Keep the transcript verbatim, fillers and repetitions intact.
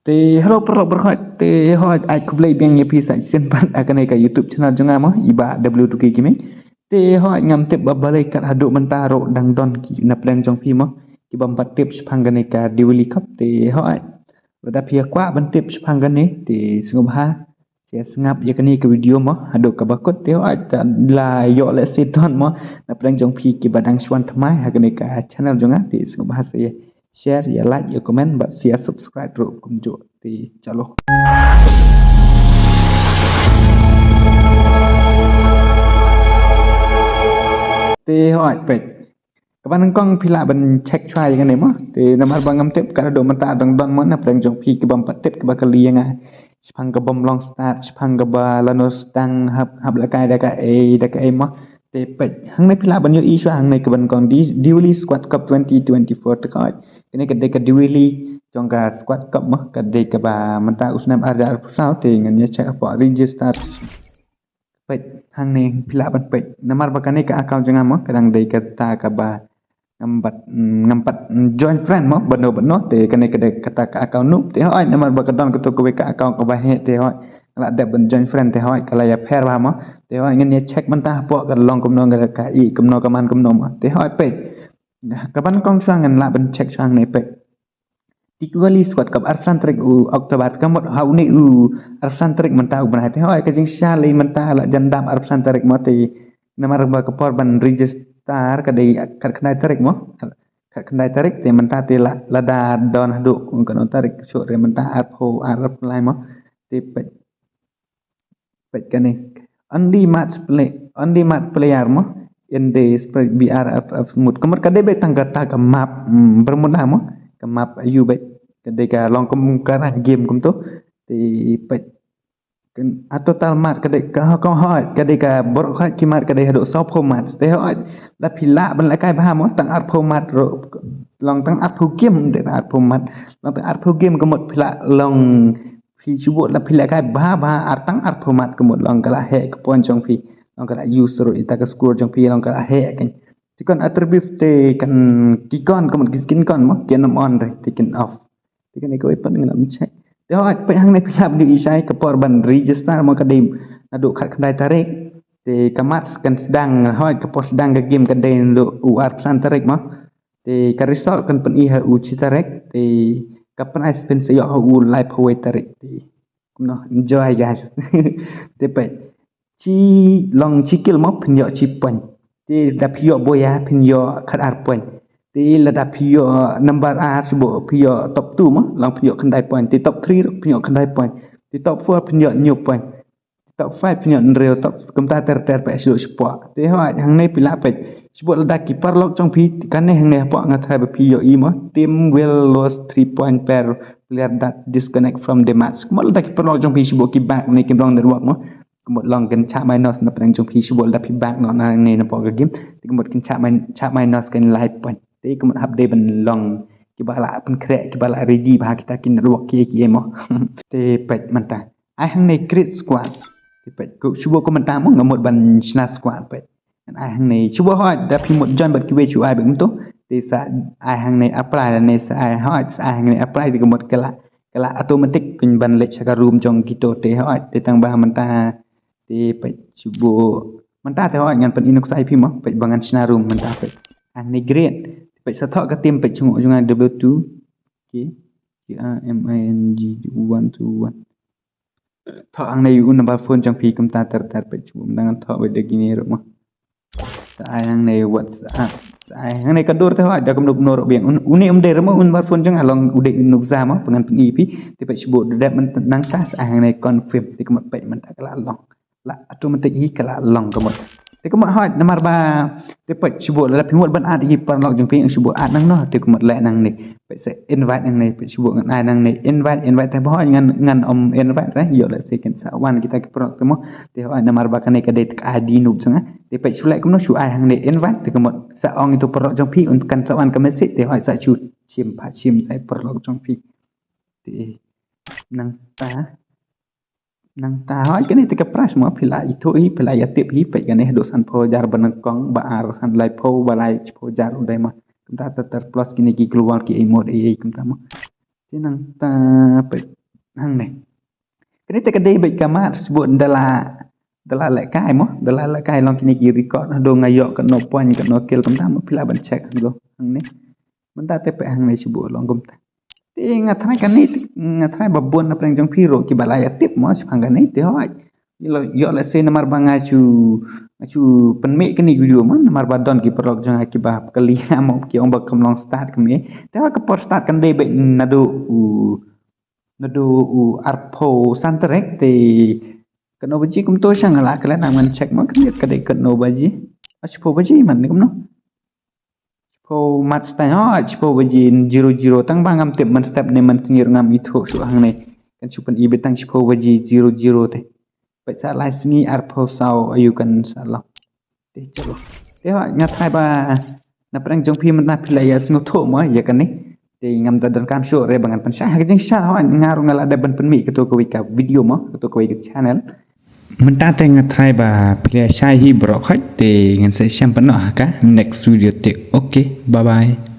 Te hello paralok baroh, te hoi ai khublei biang ïa phi sa shisien pat ha kane ka YouTube channel jong nga mo, i Bah W two K Gaming. Te hoi ngam tip ba balei kat haduh mynta ruh dang don ki na pdeng jong phi mo, ki bym pat tip shaphang kane ka Diwali Cup. Te hoi lada phi kwah ban tip shaphang kane te sngewbha share sngap ïa kane ka video mo haduh kaba kut. Te hoi lada la ïoh lehse don mo na pdeng jong phi kiba dang shu wan thymmai ha kane ka channel jong nga, te sngewbha sa ïa share, ïa like, ïa comment bad sa ïa subscribe ruh kumjuh. Te chalo. Te hoi peit, kaba nyngkong phi lah ban check shuwa ïa kane mo. Te namar ba ngam tip kat haduh mynta dang don mo na pdeng jong phi ki bym pat tip kiba kylli ïa nga shaphang ka bym long start, shaphang kaba lano sdang hap, hap lehkai da kaei da kaei mo. Te peit hangne phi lah ban ïohi shuwa hangne kaba nyngkong, Di- Diwali Squad Cup twenty twenty-four. Te hoi kane ka dei ka Diwali jong ka Squad Cup mo, ka dei kaba mynta u snem ar hajar arphew saw. Te ngan ïa check hapoh register. Peit hangne phi lah ban peit namar ba kane ka account jong nga mo ka dang dei kata kaba ngam pat, mm, ngam pat, mm, join friend mo bad no bad no. Te kane ka dei kata ka account noob. Te hoi namar ba ka don kato kawei ka account kaba heh, te hoi nga la dep ban join friend, te hoi ka la ïapher bha mo. Te hoi ngan ïa check mynta hapoh ka long kumno, ka i kumno, ka man kumno mo. Te hoi peit, kaba nyngkong shuwa ngan lah ban check shuwa hangne peit. Diwali Squad Cup arphew san tarik u October, ka mut ha une u arphew san tarik mynta u bnai. Te hoi ka jingshisha lei mynta la jan dap arphew san tarik mo. Te namar ba ka por ban register ka dei khatkhyndai tarik mo, khatkhyndai tarik. Te mynta te la, lada don haduh kano tarik shuh re, mynta arphew ar, arphew lai mo. Te peit, peit kane, only match play, only match player mo in the Sprite B R F F mode. Ka mut ka dei beit tang kata ka map, mm, Bermuda mo, ka map ayu beit, ka dei ka long kum ka rank game kumto. Te peit, kan a total match ka dei ka, ka hoi ka dei ka baroh hoi ki match ka dei haduh sawphew match. Te hoi lada phi lah ban lehkai bha mo, tang arphew match ruh, long tang arphew game, te tang arphew match, long tang arphew game ka mut phi lah long, phi shu bud lada phi lehkai bha bha ar tang arphew match ka mut long ka la heh ka point jong phi, long ka la use ruh ita ka score jong phi, long ka la heh kan. Te kon attribute te kan ki kon ka mut ki skin kon mo, kin on re, te kin off. Te kane kawei pat ngan ym check. Te hoi peit hangne phi lah ban ïohi shai ka por ban register mo ka dei naduh khatkhyndai tarik. Te ka match kan sdang, hoi ka por sdang ka game ka dei naduh u arphew san tarik mo. Te ka result kan pyni ha u shi tarik. Te ka prize phin sa ïoh ha u laiphew wei tarik. Te kumno, enjoy guys. Te peit, shi long shi kill mo phin ïoh shi point. Te lada phi ïoh boya phin ïoh khatar point. Te lada phi ïoh number ar shu bud phi ïoh top two mo, long phin ïoh khyndai point. Te top three ruh phin ïoh khyndai point. Te top four phin ïoh hynñiew point. Top five phin ïoh hynriew, top kumta ter ter peit shu shu pok. Te hoi hangne phi lah peit shu bud lada ki paralok jong phi, kane hangne hapoh nga tharai ba phi ïohi mo, team will lose three point per player that disconnect from the match. Ka mut lada ki paralok jong phi shu bud ki back ne ki long network mo, ka mut long kin shah minus na pdeng jong phi shu bud lada phi back noh na ne na pok ka game. Te ka mut kin shah min-, shah minus kin lai point. Te ka mut hap dei ban long kiba la pynkhreh, kiba la ready bha kita ki network ki ki mo. Te peit mynta ai hangne create squad. Te peit ko shu bud ko mynta mo nga mut ban shna squad peit. Ngan ai hangne shu bud hoi lada phi mut join bad kiwei shu ai beit kumto. Te sa ai hangne apply lane sa ai hoi, sa ai hangne apply te ka mut ka la, ka la automatic kin ban leit sha ka room jong kito. Te hoi te tang ba mynta te peit shu bud mynta te hoi ngan pyni nuksa ïa phi mo, peit ba ngan shna room mynta peit. Hangne create, peit sa thoh ka team peit shu ngu jong nga W two K K A M I N G one two one. Thoh hangne u number phone jong phi kumta ter ter peit shu bud mynta ngan thoh beit da kine ruh mo. Sa ai hangne WhatsApp. Sa ai hangne ka dur te hoi da kumno kumno ruh biang. Un, une um dei re mo, un number phone jong nga long u dei u nuksa mo, ba ngan pyni ïa phi. Te peit shu bud da dep mynta nangta sa ai hangne confirm. Te ka mut peit mynta ka la long. La automatic hi ka la long ka mut. Te ka mut hoi namar ba te peit shu bud lada phi mut ban add ïa ki paralok jong phi shu bud add nangno, te ka mut leh nangne. Peit sa invite nangne, peit shu bud ngan ai nangne invite, invite te ba hoi ngan, ngan ym invite re, ïoh lehse kin sa wan kita ki paralok te mo. Te hoi namar ba kane ka dei ka I D noob jong nga. Te peit shu leh kumno, shu ai hangne invite, te ka mut sa ong ïa uto u paralok jong phi un kan sa wan ka message, te hoi sa shu shim pat shim sa ïa u paralok jong phi. Te nangta, nangta hoi kane te ka prize mo phi la ithuh hi, phi la ïa tip hi, peit kane haduh sanphew hajar ba nyngkong, ba ar san laiphew, ba lai shiphew hajar u dei mo. Kumta ter ter plus kine ki global ki emote ei ei kumta mo. Te nangta peit hangne. Kane te ka dei beit ka mat sbun da la, da la lehkai mo, da la lehkai long kine ki record, haduh nga ïoh katno point, katno kill kumta mo, phi lah ban check haduh hangne. Mynta te peit hangne sbun long kumta. Te nga tharai kane, nga tharai ba bun na pdeng jong phi ruh kiba la ïa tip mo shaphang kane, te hooid. Ïoh, ïoh lehse namar ba nga shu, nga shu pynmih kane ka video mo, namar ba don ki paralok jong nga kiba kylli nga mo, ki ong ba kam long start kumne. Te hooid ka por start kan dei beit naduh u, naduh u arphew san tarik te katno baje kumto sha nga la klet, ngan check mo, kan dei katno baje. Shiphew baje man ne kumno. Shiphew mat staiñ, hooid, shiphew baje zero zero, tang ba ngam tip mynstep ne mynsngi ruh ngam ithuh shuh hangne. Kan shu pyni beit tang shiphew baje zero zero te. Peit sa lai sngi arphew saw aïu kan sa long. Te chalo. Te hooid, nga tharai ba na pdeng jong phi mynta phi la ïa sngewthuh mo ïa kane. Te ngam da donkam shuh re ba ngan pynshai ha ka jingshai, hooid, nga ruh nga la dep ban pynmih kato kawei ka video mo, kato kawei ka channel. Mynta te nga tharai ba phi la shai hi baroh khoit, te ngan sa ïashem pat noh ha ka next video te. Okay, bye bye.